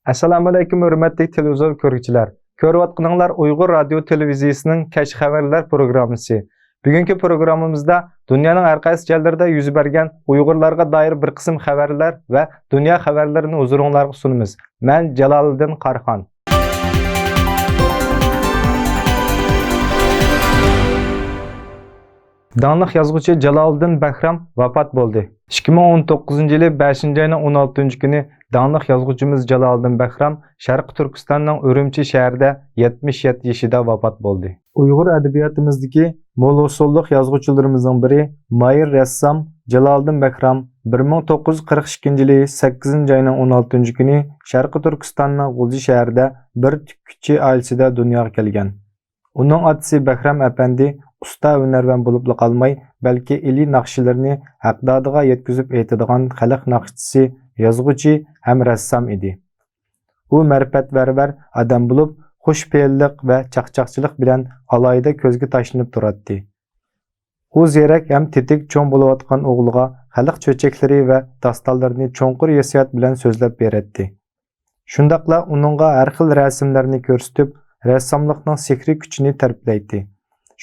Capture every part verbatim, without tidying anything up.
ئەسسالامۇئەلەيكۇم، ھۆرمەتلىك تېلېۋىزور كۆرگۈچىلەر. كۆرۈۋاتقىنىڭلار ئۇيغۇر رادىيو تېلېۋىزىيىسىنىڭ كەچ خەۋەرلەر پروگراممىسى. بۈگۈنكى پروگراممىمىزدا دۇنيانىڭ ھەر قايسى جايلىرىدا يۈز بەرگەن ئۇيغۇرلارغا دائىر بىر قىسىم خەۋەرلەر ۋە دۇنيا خەۋەرلىرىنى ھۇزۇرۇڭلارغا سۇنىمىز. مەن جالالىدىن قاراخان. داڭلىق يازغۇچى جالالىدىن بەھرام ۋاپات بولدى. ئىككى مىڭ ئون توققۇزىنچى يىلى بەشىنچى ئاينىڭ ئون ئالتىنچى كۈنى داڭلىق يازغۇچىمىز جالالىدىن بەھرام شەرقىي تۈركىستاننىڭ ئۈرۈمچى شەھىرىدە يەتمىش يەتتە يېشىدا ۋاپات بولدى. ئۇيغۇر ئەدەبىياتىمىزدىكى مول ھوسۇللۇق يازغۇچىلىرىمىزنىڭ بىرى، ماھىر رەسسام جالالىدىن بەھرام بىر مىڭ توققۇز يۈز قىرىق ئىككىنچى يىلى سەككىزىنچى ئاينىڭ ئون ئالتىنچى كۈنى شەرقىي تۈركىستاننىڭ غۇلجا شەھىرىدە بىر تىككۈچى ئائىلىسىدە دۇنياغا كەلگەن. ئۇنىڭ ئاتىسى بەھرام ئەپەندى ئۇستا ھۈنەرۋەن بولۇپلا قالماي، بەلكى ئىلى ناخشىلىرىنى ھەقدادىغا يەتكۈزۈپ ئېيتىدىغان خەلق ناخشىچىسى، يازغۇچى ھەم رەسسام ئىدى. ئۇ مەرىپەتپەرۋەر ئادەم بولۇپ، خۇش پېئىللىق ۋە چاقچاقچىلىق بىلەن ئالاھىدە كۆزگە تاشلىنىپ تۇراتتى. ئۇ زېرەك ھەم تېتىك چوڭ بولۇۋاتقان ئوغلىغا خەلق چۆچەكلىرى ۋە داستانلىرىنى چوڭقۇر ھېسسىيات بىلەن سۆزلەپ بېرەتتى. شۇنداقلا ئۇنىڭغا ھەر خىل رەسىملەرنى كۆرسىتىپ، رەسساملىقنىڭ سېھرىي كۈچىنى تەرىپلەيتتى.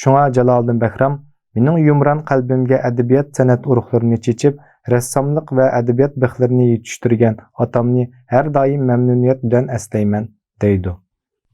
شۇڭا جالالىدىن بەھرام، مېنىڭ يۇمران قەلبىمگە ئەدەبىيات-سەنئەت ئۇرۇقلىرىنى چېچىپ، رەسساملىق ۋە ئەدەبىيات بىخلىرىنى يېتىشتۈرگەن ئاتامنى ھەر دائىم مەمنۇنىيەت بىلەن ئەسلەيمەن، دەيدۇ.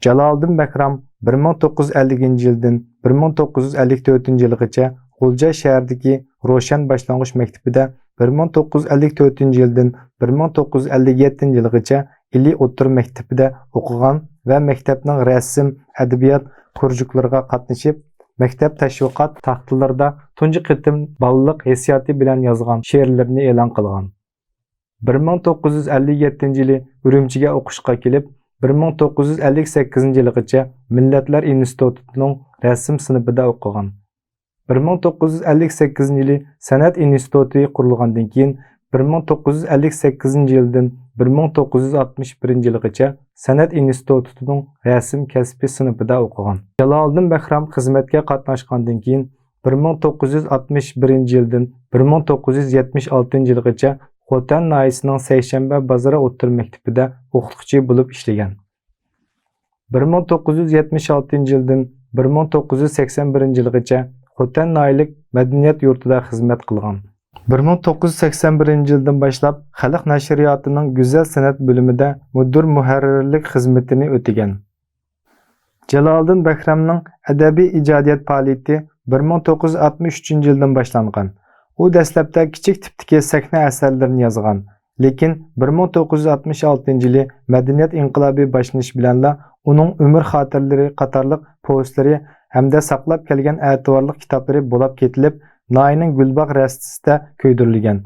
جالالىدىن بەھرام بىر مىڭ توققۇز يۈز ئەللىكىنچى يىلدىن بىر مىڭ توققۇز يۈز ئەللىك تۆتىنچى يىلغىچە غۇلجا شەھىرىدىكى روشەن باشلانغۇچ مەكتىپىدە، بىر مىڭ توققۇز يۈز ئەللىك تۆتىنچى يىلدىن بىر مىڭ توققۇز يۈز ئەللىك يەتتىنچى يىلغىچە ئىلى ئوتتۇرا مەكتىپىدە ئوقۇغان ۋە مەكتەپنىڭ رەسىم، ئەدەبىيات كۇرژۇكلىرىغا قاتنىشىپ، مەكتەپ تەشۋىقات تاختىلىرىدا تۇنجى قېتىم بالىلىق ھېسسىياتى بىلەن يازغان شېئىرلىرىنى ئېلان قىلغان. بىر مىڭ توققۇز يۈز ئەللىك يەتتىنچى يىلى ئۈرۈمچىگە ئوقۇشقا كېلىپ، بىر مىڭ توققۇز يۈز ئەللىك سەككىزىنچى يىلىغىچە مىللەتلەر ئىنستىتۇتىنىڭ رەسىم سىنىپىدا ئوقۇغان. بىر مىڭ توققۇز يۈز ئەللىك سەككىزىنچى يىلى سەنئەت ئىنستىتۇتى قۇرۇلغاندىن كېيىن، بىر مىڭ توققۇز يۈز ئەللىك سەككىزىنچى يىلدىن بىر مىڭ توققۇز يۈز ئاتمىش بىرىنچى يىلغىچە سەنئەت ئىنستىتۇتىنىڭ رەسىم كەسپى سىنىپىدا ئوقۇغان. جالالىدىن بەھرام خىزمەتكە قاتناشقاندىن كېيىن، بىر مىڭ توققۇز يۈز ئاتمىش بىرىنچى يىلدىن بىر مىڭ توققۇز يۈز يەتمىش ئالتىنچى يىلغىچە خوتەن ناھىيەسىنىڭ سەيشەنبە بازىرى ئوتتۇرا مەكتىپىدە ئوقۇتقۇچى بولۇپ ئىشلىگەن. بىر مىڭ توققۇز يۈز يەتمىش ئالتىنچى يىلدىن بىر مىڭ توققۇز يۈز سەكسەن بىرىنچى يىلغىچە خوتەن ناھىيەلىك مەدەنىيەت يۇرتىدا خىزمەت قىلغان. بىر مىڭ توققۇز يۈز سەكسەن بىرىنچى يىلدىن باشلاپ خەلق نەشرىياتىنىڭ گۈزەل سەنئەت بۆلۈمىدە مۇدىر مۇھەررىرلىك خىزمىتىنى ئۆتىگەن. جالالىدىن بەھرامنىڭ ئەدەبىي ئىجادىيەت پائالىيىتى بىر مىڭ توققۇز يۈز ئاتمىش ئۈچىنچى يىلدىن باشلانغان. ئۇ دەسلەپتە كىچىك تىپتىكى سەھنە ئەسەرلىرىنى يازغان، لېكىن بىر مىڭ توققۇز يۈز ئاتمىش ئالتىنچى يىلى مەدەنىيەت ئىنقىلابى باشلىنىشى بىلەنلا ئۇنىڭ ئۆمۈر خاتىرىلىرى قاتارلىق پوۋېستلىرى ھەمدە ساقلاپ كەلگەن ئەتىۋارلىق كىتابلىرى بولاپ كېتىلىپ، ناھىيەنىڭ گۈلباغ رەستىسىدە كۆيدۈرۈلگەن.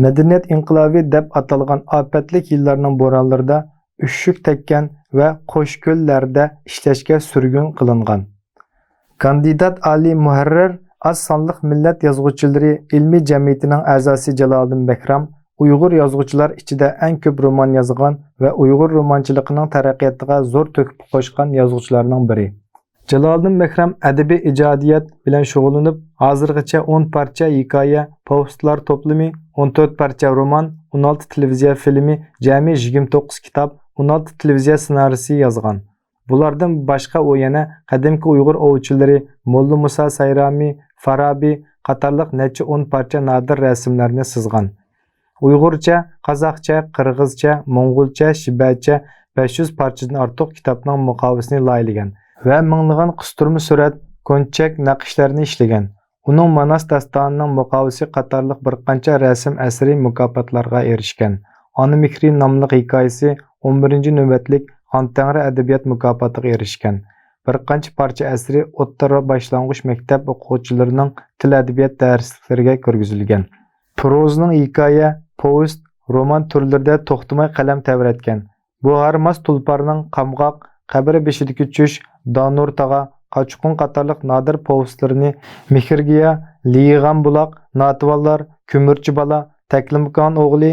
مەدەنىيەت ئىنقىلابى دەپ ئاتالغان ئاپەتلىك يىللارنىڭ بورانلىرىدا ئۈششۈك تەگكەن ۋە قوشكۆللەردە ئىشلەشكە سۈرگۈن قىلىنغان. كاندىدات ئالىي مۇھەررىر، ئاز سانلىق مىللەت يازغۇچىلىرى ئىلمىي جەمئىيىتىنىڭ ئەزاسى جالالىدىن بەھرام ئۇيغۇر يازغۇچىلار ئىچىدە ئەڭ كۆپ رومان يازغان ۋە ئۇيغۇر رومانچىلىقىنىڭ تەرەققىياتىغا زور تۆھپە قوشقان يازغۇچىلارنىڭ بىرى. جالالىدىن بەھرام ئەدەبىي ئىجادىيەت بىلەن شۇغۇللىنىپ، ھازىرغىچە ئون پارچە ھېكايە، پوۋېستلار توپلىمى، ئون تۆت پارچە رومان، ئون ئالتە تېلېۋىزىيە فىلىمى، جەمئىي يىگىرمە توققۇز كىتاب، ئون ئالتە تېلېۋىزىيە سېنارىيىسى يازغان. بۇلاردىن باشقا ئۇ يەنە قەدىمكى ئۇيغۇر ئوۋچىلىرى، موللا مۇسا سايرامى، فارابى قاتارلىق نەچچە ئون پارچە نادىر رەسىملەرنى سىزغان. ئۇيغۇرچە، قازاقچە، قىرغىزچە، موڭغۇلچە، شىبەچە بەش يۈز پارچىدىن ئارتۇق كىتابنىڭ مۇقاۋىسىنى لايىھىلىگەن ۋە مىڭلىغان قىستۇرما سۈرەت، كونچەك نەقىشلەرنى ئىشلىگەن. ئۇنىڭ ماناس داستانىنىڭ مۇقاۋىسى قاتارلىق بىر قانچە رەسىم ئەسىرى مۇكاپاتلارغا ئېرىشكەن. ئانا مېھرى ناملىق ھېكايىسى ئون بىرىنچى نۆۋەتلىك خان تەڭرى ئەدەبىيات مۇكاپاتىغا ئېرىشكەن. بىر قانچە پارچە ئەسىرى ئوتتۇرا، باشلانغۇچ مەكتەپ ئوقۇغۇچىلىرىنىڭ تىل ئەدەبىيات دەرسلىكلىرىگە كىرگۈزۈلگەن. پروزىنىڭ ھېكايە، پوۋېست، رومان تۈرلىرىدە توختىماي قەلەم تەۋرەتكەن. بۇ ھارماس تۇلپارنىڭ قامغاق، قەبرە بېشىدىكى چۈش، دانۇر تاغا، قاچقۇن قاتارلىق نادىر پوۋېستلىرىنى، مېھرىگىياھ، لېيىغان بۇلاق، ناتىۋانلار، كۆمۈرچى بالا، تەكلىماكان ئوغلى،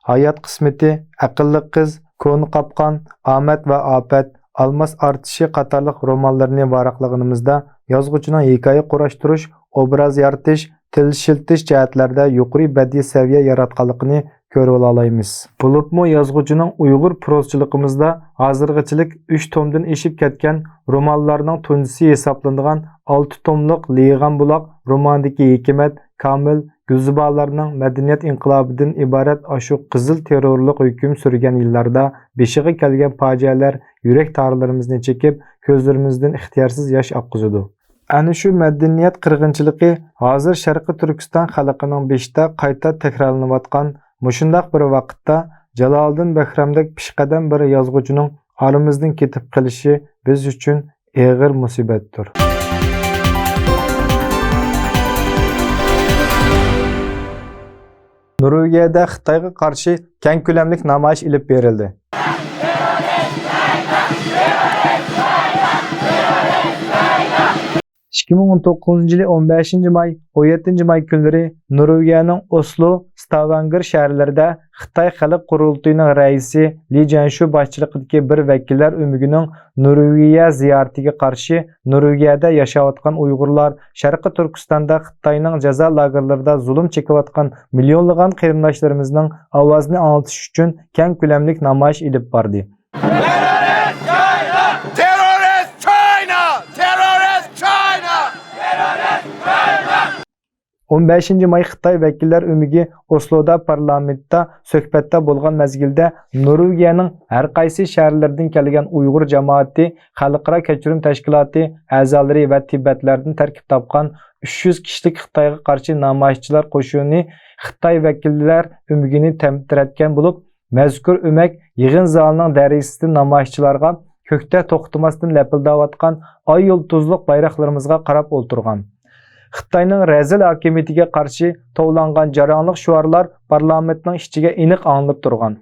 ھايات قىسمىتى، ئەقىللىق قىز، كونا قاپقان، ئامەت ۋە ئاپەت، ئالماس ئارتىشى قاتارلىق رومانلىرىنى ۋاراقلىغىنىمىزدا، يازغۇچىنىڭ ھېكايە قۇراشتۇرۇش، ئوبراز يارىتىش، تىل ئىشلىتىش جەھەتلەردە يۇقىرى بەدىئىي سەۋىيە ياراتقانلىقىنى كۆرۈۋالالايمىز. بولۇپمۇ يازغۇچىنىڭ ئۇيغۇر پروزىچىلىقىمىزدا ھازىرغىچىلىك ئۈچ تومدىن ئېشىپ كەتكەن رومانلارنىڭ تۇنجىسى ھېسابلىنىدىغان ئالتە توملۇق لېيىغان بۇلاق رومانىدىكى ھېكمەت، كامىل، گۈلزىبالارنىڭ مەدەنىيەت ئىنقىلابىدىن ئىبارەت ئاشۇ قىزىل تېررورلۇق ھۆكۈم سۈرگەن يىللاردا بېشىغا كەلگەن پاجىئەلەر يۈرەك تارلىرىمىزنى چېكىپ، كۆزلىرىمىزدىن ئىختىيارسىز ياش ئاققۇزىدۇ. ئەنە شۇ مەدەنىيەت قىرغىنچىلىقى ھازىر شەرقىي تۈركىستان خەلقىنىڭ بېشىدا قايتا تەكرارلىنىۋاتقان مۇشۇنداق بىر ۋاقىتتا، جالالىدىن بەھرامدەك پېشقەدەم بىر يازغۇچىنىڭ ئارىمىزدىن كېتىپ قېلىشى بىز ئۈچۈن ئېغىر مۇسىبەتتۇر. نورۋېگىيەدە خىتايغا قارشى كەڭ كۆلەملىك نامايىش ئېلىپ بېرىلدى. ئىككى مىڭ ئون توققۇزىنچى يىلى ئون بەشىنچى ماي، ئون يەتتىنچى ماي كۈنلىرى نورۋېگىيەنىڭ ئوسلو، ستاۋانگېر شەھەرلىرىدە خىتاي خەلق قۇرۇلتىيىنىڭ رەئىسى لى جيەنشۇ باشچىلىقىدىكى بىر ۋەكىللەر ئۆمىكىنىڭ نورۋېگىيە زىيارىتىگە قارشى نورۋېگىيەدە ياشاۋاتقان ئۇيغۇرلار شەرقىي تۈركىستاندا خىتاينىڭ جازا لاگېرلىرىدا زۇلۇم چېكىۋاتقان مىليونلىغان قېرىنداشلىرىمىزنىڭ ئاۋازىنى ئاڭلىتىش ئۈچۈن كەڭ كۆلەملىك نامايىش ئېلىپ باردى. Terrorist China! Terrorist China! ئون بەشىنچى ماي خىتاي ۋەكىللەر ئۆمىكى ئوسلودا پارلامېنتتا سۆھبەتتە بولغان مەزگىلدە، نورۋېگىيەنىڭ ھەر قايسى شەھەرلىرىدىن كەلگەن ئۇيغۇر جامائىتى خەلقئارا كەچۈرۈم تەشكىلاتى ئەزالىرى ۋە تىبەتلەردىن تەركىب تاپقان ئۈچ يۈز كىشىلىك خىتايغا قارشى نامايىشچىلار قوشۇنى خىتاي ۋەكىللەر ئۆمىكىنى تەمتىرەتكەن بولۇپ، مەزكۇر ئۆمەك يىغىن زالىنىڭ دەرىزىسىدىن نامايىشچىلارغا كۆكتە توختىماستىن لەپىلدەۋاتقان ئاي يۇلتۇزلۇق بايراقلىرىمىزغا قاراپ ئولتۇرغان. خىتاينىڭ رەزىل ھاكىمىيىتىگە قارشى توۋلانغان جاراڭلىق شوئارلار پارلامېنتنىڭ ئىچىگە ئېنىق ئاڭلىنىپ تۇرغان.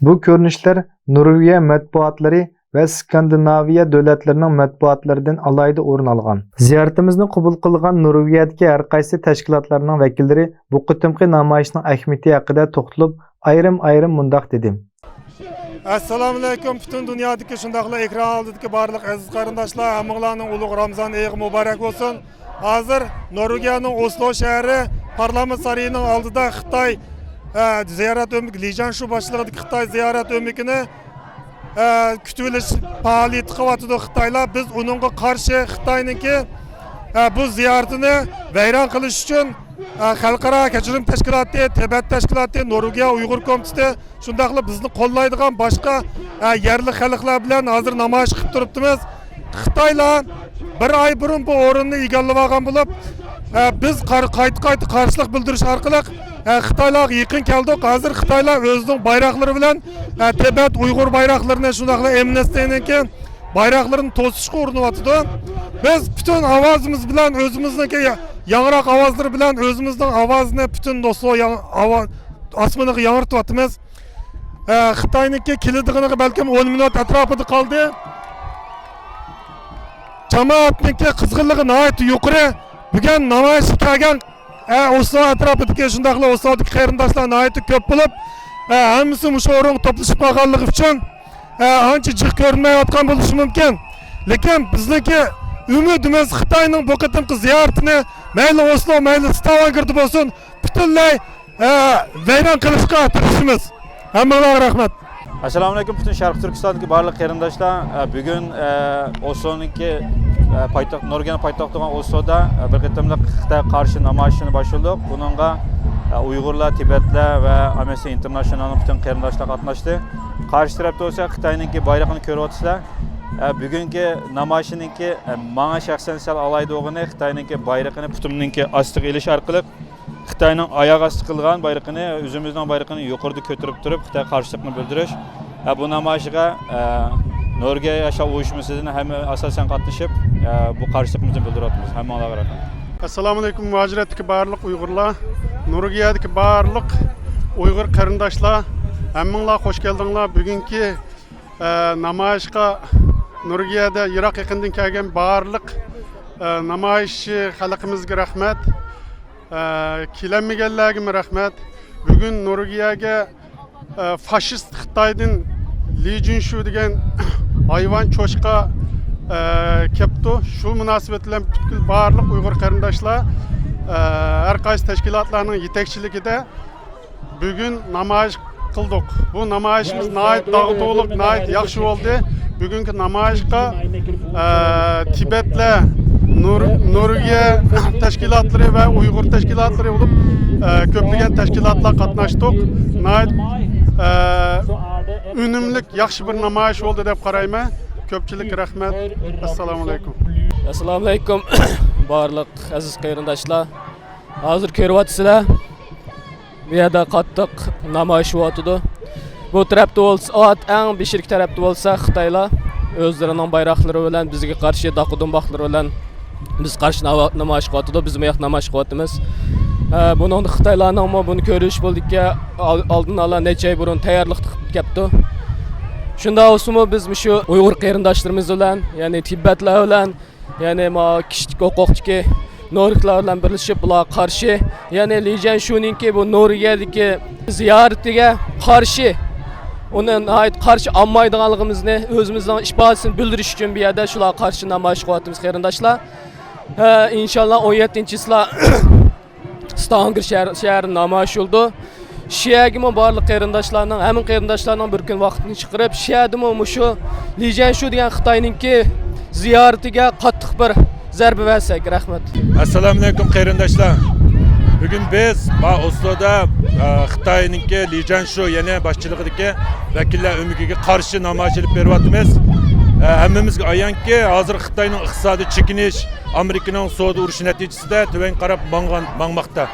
بۇ كۆرۈنۈشلەر نورۋېگىيە مەتبۇئاتلىرى ۋە سكاندىناۋىيە دۆلەتلىرىنىڭ مەتبۇئاتلىرىدىن ئالاھىدە ئورۇن ئالغان. زىيارىتىمىزنى قوبۇل قىلغان نورۋېگىيەدىكى ھەر قايسى تەشكىلاتلارنىڭ ۋەكىللىرى بۇ قېتىمقى نامايىشنىڭ ئەھمىيىتى ھەققىدە توختىلىپ، ئايرىم-ئايرىم مۇنداق دېدى. ئەسسالامۇئەلەيكۇم، پۈتۈن دۇنيادىكى، شۇنداقلا ئېكران ئالدىدىكى بارلىق ئەزىز قېرىنداشلار، ھەممىڭلارنىڭ ئۇلۇغ رامزان ئېيىغا مۇبارەك بولسۇن. ھازىر نورۋېگىيەنىڭ ئوسلو شەھىرى پارلامېنت سارىيىنىڭ ئالدىدا خىتاي، ئە، زىيارەت ئۆمىكى، لى جيەنشۇ باشچىلىقىدىكى خىتاي زىيارەت ئۆمىكىنى، ئە، كۈتۈۋېلىش پائالىيىتى قىلىۋاتىدۇ خىتايلار. بىز ئۇنىڭغا قارشى خىتاينىڭكى، ئە، بۇ زىيارىتىنى ۋەيران قىلىش ئۈچۈن، ئە، خەلقئارا كەچۈرۈم تەشكىلاتى، تىبەت تەشكىلاتى، نورۋېگىيە ئۇيغۇر كومىتېتى، شۇنداقلا بىزنى قوللايدىغان باشقا، ئە، يەرلىك خەلقلەر بىلەن ھازىر نامايىش قىلىپ تۇرۇپتىمىز. خىتايلار بىر ئاي بۇرۇن بۇ ئورۇننى ئىگىلەپ ئالغان بولۇپ، ئە، بىز قار-، قايتا-قايتا قارشىلىق بىلدۈرۈش ئارقىلىق، ئە، خىتايلارغا يېقىن كەلدۇق. ھازىر خىتايلار ئۆزىنىڭ بايراقلىرى بىلەن، ئە، تىبەت ئۇيغۇر بايراقلىرىنى، شۇنداقلا ئەمنىستىنىڭكى بايراقلىرىنى توسۇشقا ئۇرۇنۇۋاتىدۇ. بىز پۈتۈن ئاۋازىمىز بىلەن، ئۆزىمىزنىڭكى يا-، ياڭراق ئاۋازلىرى بىلەن ئۆزىمىزنىڭ ئاۋازىنى پۈتۈن ئوسلو ياڭ-، ئاۋا-، ئاسمىنىغا ياڭرىتىۋاتىمىز. ئە، خىتاينىڭكى كېلىدىغىنىغا بەلكىم ئون مىنۇت ئەتراپىدا قالدى. جامائەتنىڭكى قىزغىنلىقى ناھايىتى يۇقىرى. بۈگۈن نامايىشقا كەلگەن، ئە، ئوسلو ئەتراپىدىكى، شۇنداقلا ئوسلودىكى قېرىنداشلار ناھايىتى كۆپ بولۇپ، ئە، ھەممىسى مۇشۇ ئورۇنغا توپلىشىپ قالغانلىقى ئۈچۈن، ئە، ئانچە جىق كۆرۈنمەيۋاتقان بولۇشى مۇمكىن. لېكىن بىزنىڭكى ئۈمىدىمىز خىتاينىڭ بۇ قېتىمقى زىيارىتىنى مەيلى ئوسلو، مەيلى ستاۋانگېردا بولسۇن، پۈتۈنلەي، ئە، ۋەيران قىلىشقا تىرىشىمىز. ھەممىڭلارغا رەھمەت. ئەسسالامۇئەلەيكۇم، پۈتۈن شەرقىي تۈركىستاندىكى بارلىق قېرىنداشلار. ئە، بۈگۈن، ئە، ئوسلونىڭكى، ئە، پايتەخت، نورۋېگىيەنىڭ پايتەختى بولغان ئوسلودا، ئە، بىر قېتىملىق خىتاي قارشى نامايىشىنى باشلىدۇق. بۇنىڭغا، ئە، ئۇيغۇرلار، تىبەتلەر ۋە ئامنىستى ئىنتېرناشنالنىڭ پۈتۈن قېرىنداشلار قاتناشتى. قارشى تەرەپتە بولسا خىتاينىڭكى بايرىقىنى كۆرۈۋاتىسىلەر. ئە، بۈگۈنكى نامايىشنىڭكى، ئە، ماڭا شەخسەن سەل ئالاھىدە بولغىنى خىتاينىڭكى بايرىقىنى پۇتۇمنىڭكى ئاستىغا ئېلىش ئارقىلىق، خىتاينىڭ ئاياغ ئاستى قىلغان بايرىقىنى، ئۆزىمىزنىڭ بايرىقىنى يۇقىرىدا كۆتۈرۈپ تۇرۇپ، خىتايغا قارشىلىقنى بىلدۈرۈش. ھە، بۇ نامايىشقا، ئە، نورۋېگىيە ياشلار ئۇيۇشمىسىدىن ھەممە ئاساسەن قاتنىشىپ، ئە، بۇ قارشىلىقىمىزنى بىلدۈرۈۋاتىمىز. ھەممىڭلارغا رەھمەت. ئەسسالامۇئەلەيكۇم، مۇھاجىرەتتىكى بارلىق ئۇيغۇرلار، نورۋېگىيەدىكى بارلىق ئۇيغۇر قېرىنداشلار، ھەممىڭلار خوش كەلدىڭلار. بۈگۈنكى ئە، نامايىشقا نورۋېگىيەدە يىراق يېقىندىن كەلگەن بارلىق، ئە، نامايىشچى خەلقىمىزگە رەھمەت. ئە، كېلەلمىگەنلەرگىمۇ رەھمەت. بۈگۈن نورۋېگىيەگە، ئە، فاشىست خىتايدىن لى جۇنشۇ دېگەن ھايۋان چوشقا، ئە، كەپتۇ. شۇ مۇناسىۋەت بىلەن پۈتكۈل بارلىق ئۇيغۇر قېرىنداشلار، ئە، ھەر قايسى تەشكىلاتلارنىڭ يېتەكچىلىكىدە بۈگۈن نامايىش قىلدۇق. بۇ نامايىشىمىز ناھايىتى داغدۇغىلىق، ناھايىتى ياخشى بولدى. بۈگۈنكى نامايىشقا، ئە، تىبەتلەر، نور-، نورۋېگىيە تەشكىلاتلىرى ۋە ئۇيغۇر تەشكىلاتلىرى بولۇپ، ئە، كۆپلىگەن تەشكىلاتلار قاتناشتۇق. ناھايىتى، ئە، ئۈنۈملۈك، ياخشى بىر نامايىش بولدى دەپ قارايمەن. كۆپچىلىك رەھمەت. ئەسسالامۇ ئەلەيكۇم. ئەسسالامۇ ئەلەيكۇم، بارلىق ئەزىز قېرىنداشلار. ھازىر كۆرۈۋاتىسىلەر، بۇ يەردە قاتتىق نامايىش بولۇۋاتىدۇ. بۇ تەرەپتە بولسا، ئەڭ بېشىدىكى تەرەپتە بولسا خىتايلار ئۆزلىرىنىڭ بايراقلىرى بىلەن بىزگە قارشى داقا دۇمباقلىرى بىلەن بىز قارشى ناۋا-، نامايىش قىلىۋاتىدۇ. بىز بۇ ياقتا نامايىش قىلىۋاتىمىز. ئە، بۇنىڭدا خىتايلارنىڭمۇ بۇنى كۆرۈش بولدىكى ئال-، ئالدىن ئالا نەچچە ئاي بۇرۇن تەييارلىق قىلىپ كەپتۇ. شۇنداق بولسىمۇ بىز مۇشۇ ئۇيغۇر قېرىنداشلىرىمىز بىلەن، يەنى تىبەتلەر بىلەن، يەنى ما كىشىلىك ھوقۇقتىكى نورۋېگلار بىلەن بىرلىشىپ بۇلارغا قارشى، يەنى لى جيەنشۇنىڭكى بۇ نورۋېگىيەدىكى زىيارىتىگە قارشى، ئۇنى ناھايىتى قارشى ئالمايدىغانلىقىمىزنى ئۆزىمىزنىڭ ئىپادىسىنى بىلدۈرۈش ئۈچۈن بۇ يەردە شۇلارغا قارشى نامايىش قىلىۋاتىمىز، قېرىنداشلار. ھە، ئىنشاللا ئون يەتتىنچى چىسلا ستاۋانگېر شەھەر، شەھەردە نامايىش بولىدۇ. شۇ يەرگىمۇ بارلىق قېرىنداشلارنىڭ، ھەممە قېرىنداشلارنىڭ بىر كۈن ۋاقتىنى چىقىرىپ، شۇ يەردىمۇ مۇشۇ لى جيەنشۇ دېگەن خىتاينىڭكى زىيارىتىگە قاتتىق بىر زەربە بەرسەك. رەھمەت. ئەسسالامۇئەلەيكۇم، قېرىنداشلار. بۈگۈن بىز ما ئوسلودا، ئە، خىتاينىڭكى لى جيەنشۇ، يەنى باشچىلىقىدىكى ۋەكىللەر ئۆمىكىگە قارشى نامايىش ئېلىپ بېرىۋاتىمىز. ئە، ھەممىمىزگە ئايانكى، ھازىر خىتاينىڭ ئىقتىسادىي چېكىنىش، ئامېرىكىنىڭ سودا ئۇرۇشى نەتىجىسىدە تۆۋەنگە قاراپ ماڭغان، ماڭماقتا.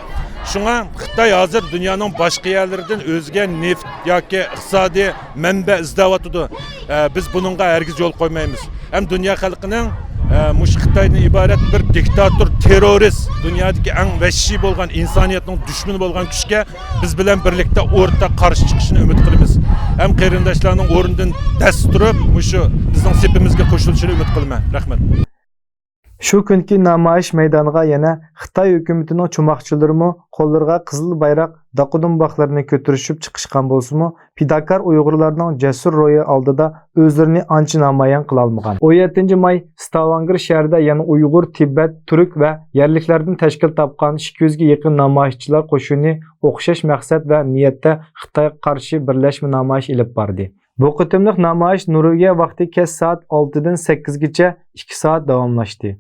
شۇڭا خىتاي ھازىر دۇنيانىڭ باشقا يەرلىرىدىن ئۆزىگە نېفىت ياكى ئىقتىسادىي مەنبە ئىزدەۋاتىدۇ. ئە، بىز بۇنىڭغا ھەرگىز يول قويمايمىز. ھەم دۇنيا خەلقىنىڭ، ئە، مۇشۇ خىتايدىن ئىبارەت بىر دىكتاتور، تېررورىست، دۇنيادىكى ئەڭ ۋەھشىي بولغان، ئىنسانىيەتنىڭ دۈشمىنى بولغان كۈچكە بىز بىلەن بىرلىكتە ئورتاق قارشى چىقىشىنى ئۈمىد قىلىمىز. ھەم قېرىنداشلارنىڭ ئورنىدىن دەس تۇرۇپ، مۇشۇ بىزنىڭ سېپىمىزگە قوشۇلۇشىنى ئۈمىد قىلىمەن. رەھمەت. شۇ كۈنكى نامايىش مەيدانىغا يەنە خىتاي ھۆكۈمىتىنىڭ چوماقچىلىرىمۇ قوللىرىغا قىزىل بايراق، داقا دۇمباقلىرىنى كۆتۈرۈشۈپ چىقىشقان بولسىمۇ، پىداكار ئۇيغۇرلارنىڭ جەسۇر روھى ئالدىدا ئۆزلىرىنى ئانچە نامايان قىلالمىغان. ئون يەتتىنچى ماي ستاۋانگېر شەھىرىدە يەنە ئۇيغۇر، تىبەت، تۈرك ۋە يەرلىكلەردىن تەشكىل تاپقان ئىككى يۈزگە يېقىن نامايىشچىلار قوشۇنى ئوخشاش مەقسەت ۋە نىيەتتە خىتايغا قارشى بىرلەشمە نامايىش ئېلىپ باردى. بۇ قېتىملىق نامايىش نورۋېگىيە ۋاقتى كەچ سائەت ئالتىدىن سەككىزگىچە ئىككى سائەت داۋاملاشتى.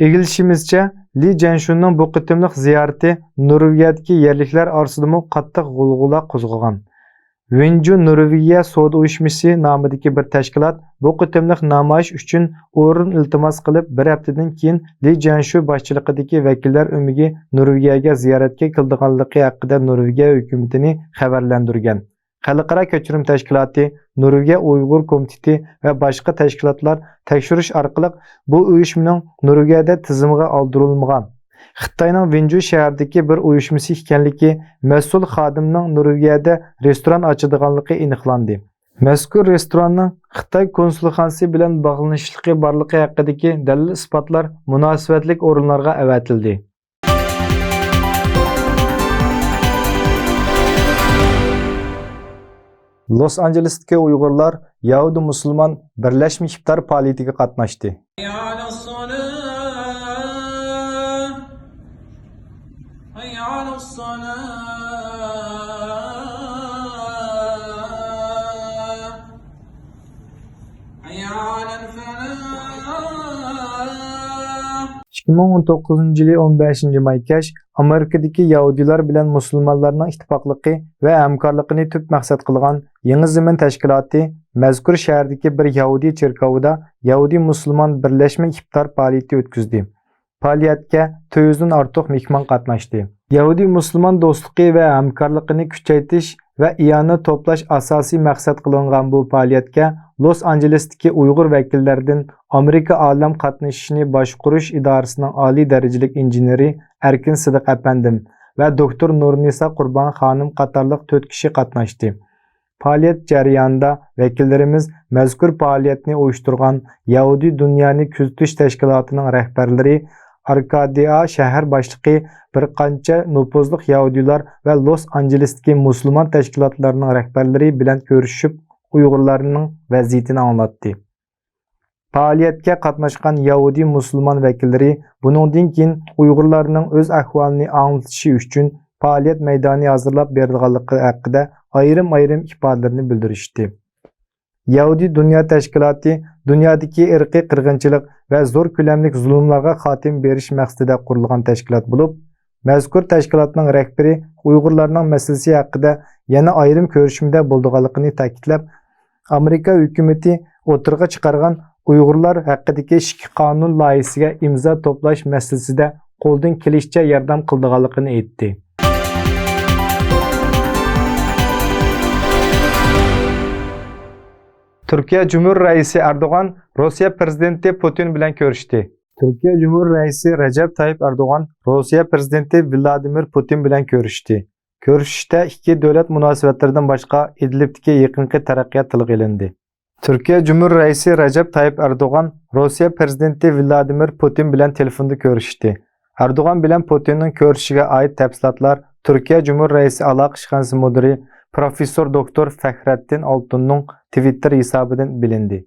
ئىگىلىشىمىزچە، لى جيەنشۇنىڭ بۇ قېتىملىق زىيارىتى نورۋېگىيەدىكى يەرلىكلەر ئارىسىدىمۇ قاتتىق غۇلغۇلا قوزغىغان. ۋىنجۇ نورۋېگىيە سودا ئۇيۇشمىسى نامىدىكى بىر تەشكىلات بۇ قېتىملىق نامايىش ئۈچۈن ئورۇن ئىلتىماس قىلىپ، بىر ھەپتىدىن كېيىن لى جيەنشۇ باشچىلىقىدىكى ۋەكىللەر ئۆمىكى نورۋېگىيەگە زىيارەتكە كېلىدىغانلىقى ھەققىدە نورۋېگىيە ھۆكۈمىتىنى خەۋەرلەندۈرگەن. خەلقئارا كەچۈرۈم تەشكىلاتى، نورۋېگىيە ئۇيغۇر كومىتېتى ۋە باشقا تەشكىلاتلار تەكشۈرۈش ئارقىلىق بۇ ئۇيۇشمىنىڭ نورۋېگىيەدە تىزىمغا ئالدۇرۇلمىغان، خىتاينىڭ ۋىنجۇ شەھىرىدىكى بىر ئۇيۇشمىسى ئىكەنلىكى، مەسئۇل خادىمنىڭ نورۋېگىيەدە رېستوران ئاچىدىغانلىقى ئېنىقلاندى. مەزكۇر رېستوراننىڭ خىتاي كونسۇلخانىسى بىلەن باغلىنىشلىقى بارلىقى ھەققىدىكى دەلىل-ئىسپاتلار مۇناسىۋەتلىك ئورۇنلارغا ئەۋەتىلدى. لوس ئانژېلېستىكى ئۇيغۇرلار يەھۇدىي مۇسۇلمان بىرلەشمە ئىپتار پائالىيىتىگە قاتناشتى. ئىككى مىڭ ئون توققۇزىنچى يىلى ئون بەشىنچى ماي كەچ ئامېرىكىدىكى يەھۇدىيلار بىلەن مۇسۇلمانلارنىڭ ئىتتىپاقلىقى ۋە ھەمكارلىقىنى تۈپ مەقسەت قىلغان يېڭى زېمىن تەشكىلاتى مەزكۇر شەھەردىكى بىر يەھۇدىي چېركاۋىدا يەھۇدىي مۇسۇلمان بىرلەشمە ئىپتار پائالىيىتى ئۆتكۈزدى. پائالىيەتكە تۆت يۈزدىن ئارتۇق مېھمان قاتناشتى. يەھۇدىي مۇسۇلمان دوستلۇقى ۋە ھەمكارلىقىنى كۈچەيتىش ۋە ئىئانە توپلاش ئاساسىي مەقسەت قىلىنغان بۇ پائالىيەتكە لوس ئانژېلېستىكى ئۇيغۇر ۋەكىللىرىدىن ئامېرىكا ئالەم قاتنىشىشىنى باشقۇرۇش ئىدارىسىنىڭ ئالىي دەرىجىلىك ئىنژېنېرى ئەركىن سىدىق ئەپەندىم ۋە دوكتور نۇرنىسا قۇربان خانىم قاتارلىق تۆت كىشى قاتناشتى. پائالىيەت جەريانىدا ۋەكىللىرىمىز مەزكۇر پائالىيەتنى ئۇيۇشتۇرغان يەھۇدىي دۇنيانى كۆزىتىش تەشكىلاتىنىڭ رەھبەرلىرى، ئاركادىيا شەھەر باشلىقى، بىر قانچە نوپۇزلۇق يەھۇدىيلار ۋە لوس ئانژېلېستىكى مۇسۇلمان تەشكىلاتلارنىڭ رەھبەرلىرى بىلەن كۆرۈشۈپ، ئۇيغۇرلارنىڭ ۋەزىيىتىنى ئاڭلاتتى. پائالىيەتكە قاتناشقان يەھۇدىي مۇسۇلمان ۋەكىللىرى بۇنىڭدىن كېيىن ئۇيغۇرلارنىڭ ئۆز ئەھۋالىنى ئاڭلىتىشى ئۈچۈن پائالىيەت مەيدانى ھازىرلاپ بېرىدىغانلىقى ھەققىدە ئايرىم-ئايرىم ئىپادىلىرىنى بىلدۈرۈشتى. يەھۇدىي دۇنيا تەشكىلاتى دۇنيادىكى ئىرقىي قىرغىنچىلىق ۋە زور كۆلەملىك زۇلۇملارغا خاتىمە بېرىش مەقسىتىدە قۇرۇلغان تەشكىلات بولۇپ، مەزكۇر تەشكىلاتنىڭ رەھبىرى ئۇيغۇرلارنىڭ مەسىلىسى ھەققىدە يەنە ئايرىم كۆرۈشمىدە بولىدىغانلىقىنى تەكىتلەپ، ئامېرىكا ھۆكۈمىتى ئوتتۇرىغا چىقارغان ئۇيغۇرلار ھەققىدىكى ئىككى قانۇن لايىھىسىگە ئىمزا توپلاش مەسىلىسىدە قولدىن كېلىشىچە ياردەم قىلىدىغانلىقىنى ئېيتتى. تۈركىيە جۇمھۇر رەئىسى ئەردوغان روسىيە پىرېزىدېنتى پۇتىن بىلەن كۆرۈشتى. تۈركىيە جۇمھۇر رەئىسى رەجەپ تايىپ ئەردوغان روسىيە پىرېزىدېنتى ۋلادىمىر پۇتىن بىلەن كۆرۈشتى. كۆرۈشۈشتە ئىككى دۆلەت مۇناسىۋەتلىرىدىن باشقا ئىدلىبتىكى يېقىنقى تەرەققىيات تىلغا ئېلىندى. تۈركىيە جۇمھۇر رەئىسى رەجەپ تايىپ ئەردوغان روسىيە پىرېزىدېنتى ۋلادىمىر پۇتىن بىلەن تېلېفوندا كۆرۈشتى. ئەردوغان بىلەن پۇتىننىڭ كۆرۈشۈشىگە ئائىت تەپسىلاتلار تۈركىيە جۇمھۇر رەئىسى ئالاقە ئىشخانىسى مۇدىرى پروفېسسور دوكتور فەخرەتتىن ئالتۇننىڭ تىۋىتتېر ھېسابىدىن بىلىندى.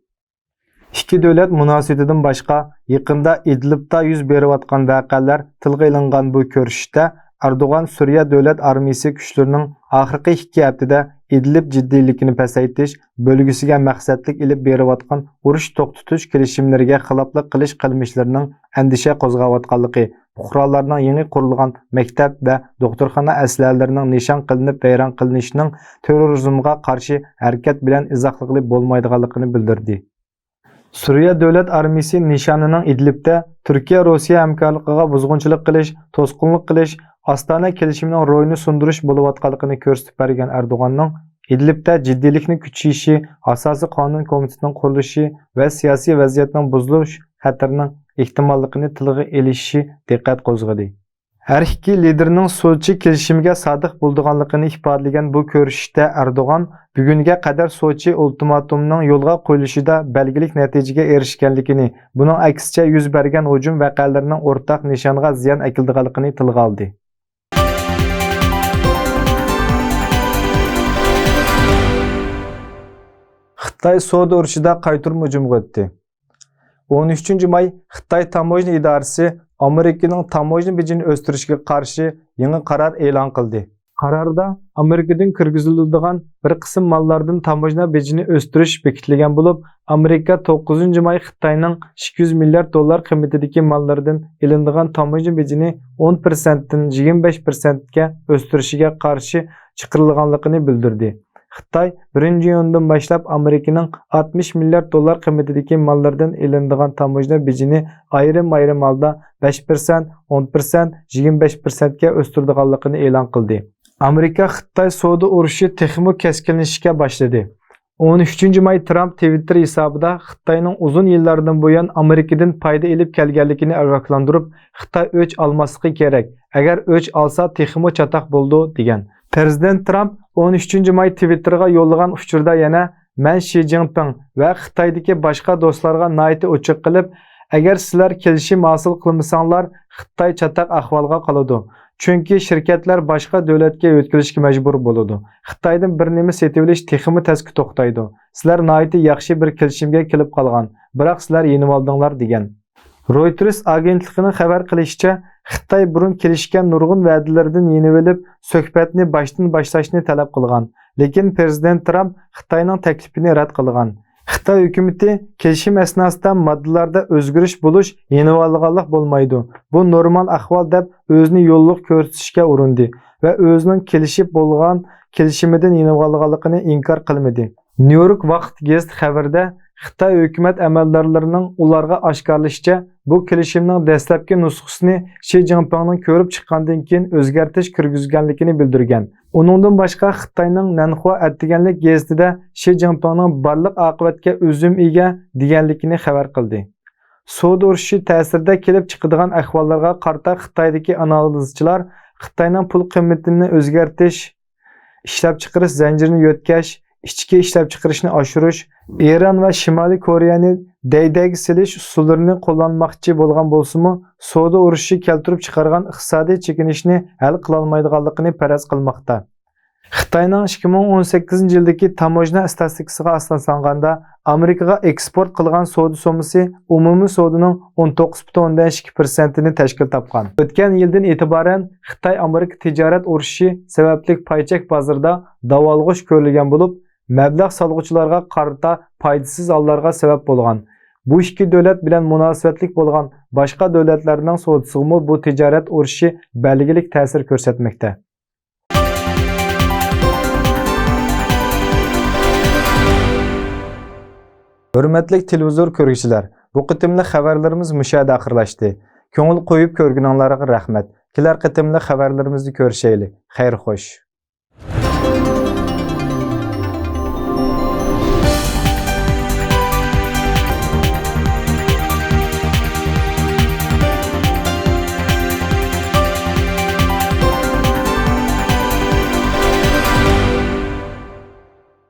ئىككى دۆلەت مۇناسىۋىتىدىن باشقا، يېقىندا ئىدلىبتا يۈز بېرىۋاتقان ۋەقەلەر تىلغا ئېلىنغان بۇ كۆرۈشۈشتە، ئەردوغان سۈرىيە دۆلەت ئارمىيىسى كۈچلىرىنىڭ ئاخىرقى ئىككى ھەپتىدە ئىدلىب جىددىيلىكىنى پەسەيتىش بۆلگىسىگە مەقسەتلىك ئېلىپ بېرىۋاتقان ئۇرۇش توختىتىش كېلىشىملىرىگە خىلاپلىق قىلىش قىلمىشلىرىنىڭ ئەندىشە قوزغاۋاتقانلىقى، پۇقرالارنىڭ يېڭى قۇرۇلغان مەكتەپ ۋە دوختۇرخانا ئەسلىھەلىرىنىڭ نىشان قىلىنىپ ۋەيران قىلىنىشىنىڭ تېررورىزمغا قارشى ھەرىكەت بىلەن ئىزاھلىغىلى بولمايدىغانلىقىنى بىلدۈردى. سۈرىيە دۆلەت ئارمىيىسى نىشانىنىڭ ئىدلىبتە تۈركىيە روسىيە ھەمكارلىقىغا بۇزغۇنچىلىق قىلىش، توسقۇنلۇق قىلىش، ئاستانە كېلىشىمنىڭ روھىنى سۇندۇرۇش بولۇۋاتقانلىقىنى كۆرسىتىپ بەرگەن ئەردوغاننىڭ ئىدلىبتە جىددىيلىكنى كۈچىيىشى، ئاساسىي قانۇن كومىتېتىنىڭ قۇرۇلۇشى ۋە سىياسىي ۋەزىيەتنىڭ بۇزۇلۇش خەتىرىنىڭ ئېھتىماللىقىنى تىلغا ئېلىشى دىققەت قوزغىدى. ھەر ئىككى لىدىرنىڭ سوچى كېلىشىمىگە سادىق بولىدىغانلىقىنى ئىپادىلىگەن بۇ كۆرۈشۈشتە ئەردوغان بۈگۈنگە قەدەر سوچى ئۇلتىماتومىنىڭ يولغا قويۇلۇشىدا بەلگىلىك نەتىجىگە ئېرىشكەنلىكىنى، بۇنىڭ ئەكسىچە يۈز بەرگەن ھۇجۇم ۋەقەلىرىنىڭ ئورتاق نىشانغا زىيان ئەكېلىدىغانلىقىنى تىلغا ئالدى. خىتاي سودا ئۇرۇشىدا قايتۇرما ھۇجۇمغا ئۆتتى. ئون ئۈچىنچى ماي خىتاي تاموژنا ئىدارىسى ئامېرىكىنىڭ تاموژنا بېجىنى ئۆستۈرۈشىگە قارشى يېڭى قارار ئېلان قىلدى. قاراردا ئامېرىكىدىن كىرگۈزۈلىدىغان بىر قىسىم ماللاردىن تاموژنا بېجىنى ئۆستۈرۈش بېكىتىلگەن بولۇپ، ئامېرىكا توققۇزىنچى ماي خىتاينىڭ ئىككى يۈز مىليارد دوللار قىممىتىدىكى ماللىرىدىن ئېلىنىدىغان تاموژنا بېجىنى ئون پىرسەنتتىن يىگىرمە بەش پىرسەنتكە ئۆستۈرۈشىگە قارشى چىقىرىلغانلىقىنى بىلدۈردى. خىتاي بىرىنچى ئىيۇندىن باشلاپ ئامېرىكىنىڭ ئاتمىش مىليارد دوللار قىممىتىدىكى ماللىرىدىن ئېلىنىدىغان تاموژنا بېجىنى ئايرىم-ئايرىم ھالدا بەش پىرسەنت، ئون پىرسەنت، يىگىرمە بەش پىرسەنتكە ئۆستۈرىدىغانلىقىنى ئېلان قىلدى. ئامېرىكا خىتاي سودا ئۇرۇشى تېخىمۇ كەسكىنلىشىشكە باشلىدى. ئون ئۈچىنچى ماي ترامپ تىۋىتتېر ھېسابىدا خىتاينىڭ ئۇزۇن يىللاردىن بۇيان ئامېرىكىدىن پايدا ئېلىپ كەلگەنلىكىنى ئاگاھلاندۇرۇپ، خىتاي ئۆچ ئالماسلىقى كېرەك، ئەگەر ئۆچ ئالسا تېخىمۇ چاتاق بولىدۇ، دېگەن. پىرېزىدېنت ترامپ ئون ئۈچىنچى ماي تىۋىتتېرغا يوللىغان ئۇچۇردا يەنە، مەن شى جىنپىڭ ۋە خىتايدىكى باشقا دوستلارغا ناھايىتى ئوچۇق قىلىپ، ئەگەر سىلەر كېلىشىم ھاسىل قىلمىساڭلار، خىتاي چاتاق ئەھۋالغا قالىدۇ. چۈنكى شىركەتلەر باشقا دۆلەتكە يۆتكىلىشكە مەجبۇر بولىدۇ. خىتايدىن بىر نېمە سېتىۋېلىش تېخىمۇ تەسكە توختايدۇ. سىلەر ناھايىتى ياخشى بىر كېلىشىمگە كېلىپ قالغان، بىراق سىلەر يېنىۋالدىڭلار، دېگەن. رويتېرس ئاگېنتلىقىنىڭ خەۋەر قىلىشىچە، خىتاي بۇرۇن كېلىشكەن نۇرغۇن ۋەدىلىرىدىن يېنىۋېلىپ، سۆھبەتنى باشتىن باشلاشنى تەلەپ قىلغان، لېكىن پىرېزىدېنت ترامپ خىتاينىڭ تەكلىپىنى رەت قىلغان. خىتاي ھۆكۈمىتى كېلىشىم ئەسناسىدا ماددىلاردا ئۆزگىرىش بولۇش يېنىۋالغانلىق بولمايدۇ، بۇ نورمال ئەھۋال دەپ ئۆزىنى يوللۇق كۆرسىتىشكە ئۇرۇندى ۋە ئۆزىنىڭ كېلىشىپ بولغان كېلىشىمىدىن يېنىۋالغانلىقىنى ئىنكار قىلمىدى. نيۇ يورك ۋاقىت گېزىتى خەۋىرىدە خىتاي ھۆكۈمەت ئەمەلدارلىرىنىڭ ئۇلارغا ئاشكارىلىشىچە، بۇ كېلىشىمنىڭ دەسلەپكى نۇسخىسىنى شى جىنپىڭنىڭ كۆرۈپ چىققاندىن كېيىن ئۆزگەرتىش كىرگۈزگەنلىكىنى بىلدۈرگەن. ئۇنىڭدىن باشقا، خىتاينىڭ نەنخۇا ئەتىگەنلىك گېزىتىدە شى جىنپىڭنىڭ بارلىق ئاقىۋەتكە ئۈزۈم ئىگە دېگەنلىكىنى خەۋەر قىلدى. سودا ئۇرۇشى تەسىرىدە كېلىپ چىقىدىغان ئەھۋاللارغا قارىتا خىتايدىكى ئانالىزچىلار خىتاينىڭ پۇل قىممىتىنى ئۆزگەرتىش، ئىشلەپچىقىرىش زەنجىرىنى يۆتكەش، ئىچكى ئىشلەپچىقىرىشنى ئاشۇرۇش، ئىران ۋە شىمالىي كورېيەنى دەيدەگە سېلىش ئۇسۇللىرىنى قوللانماقچى بولغان بولسىمۇ، سودا ئۇرۇشى كەلتۈرۈپ چىقارغان ئىقتىسادىي چېكىنىشنى ھەل قىلالمايدىغانلىقىنى پەرەز قىلماقتا. خىتاينىڭ ئىككى مىڭ ئون سەككىزىنچى يىلدىكى تاموژنا ئىستاتىستىكىسىغا ئاساسلانغاندا، ئامېرىكىغا ئېكسپورت قىلغان سودا سوممىسى ئومۇمىي سودىنىڭ ئون توققۇز پۈتۈن ئوندىن ئىككى پىرسەنتىنى تەشكىل تاپقان. ئۆتكەن يىلدىن ئېتىبارەن خىتاي-ئامېرىكا تىجارەت ئۇرۇشى سەۋەبلىك پاي چەك بازىرىدا داۋالغۇش كۆرۈلگەن بولۇپ، مەبلەغ سالغۇچىلارغا قارىتا پايدىسىز ھاللارغا سەۋەب بولغان. بۇ ئىككى دۆلەت بىلەن مۇناسىۋەتلىك بولغان باشقا دۆلەتلەرنىڭ سودىسىغىمۇ بۇ تىجارەت ئۇرۇشى بەلگىلىك تەسىر كۆرسەتمەكتە. ھۆرمەتلىك تېلېۋىزور كۆرگۈچىلەر، بۇ قېتىملىق خەۋەرلىرىمىز مۇشۇ يەردە ئاخىرلاشتى. كۆڭۈل قويۇپ كۆرگىنىڭلارغا رەھمەت. كېلەر قېتىملىق خەۋەرلىرىمىزدە كۆرۈشەيلى. خەير خوش.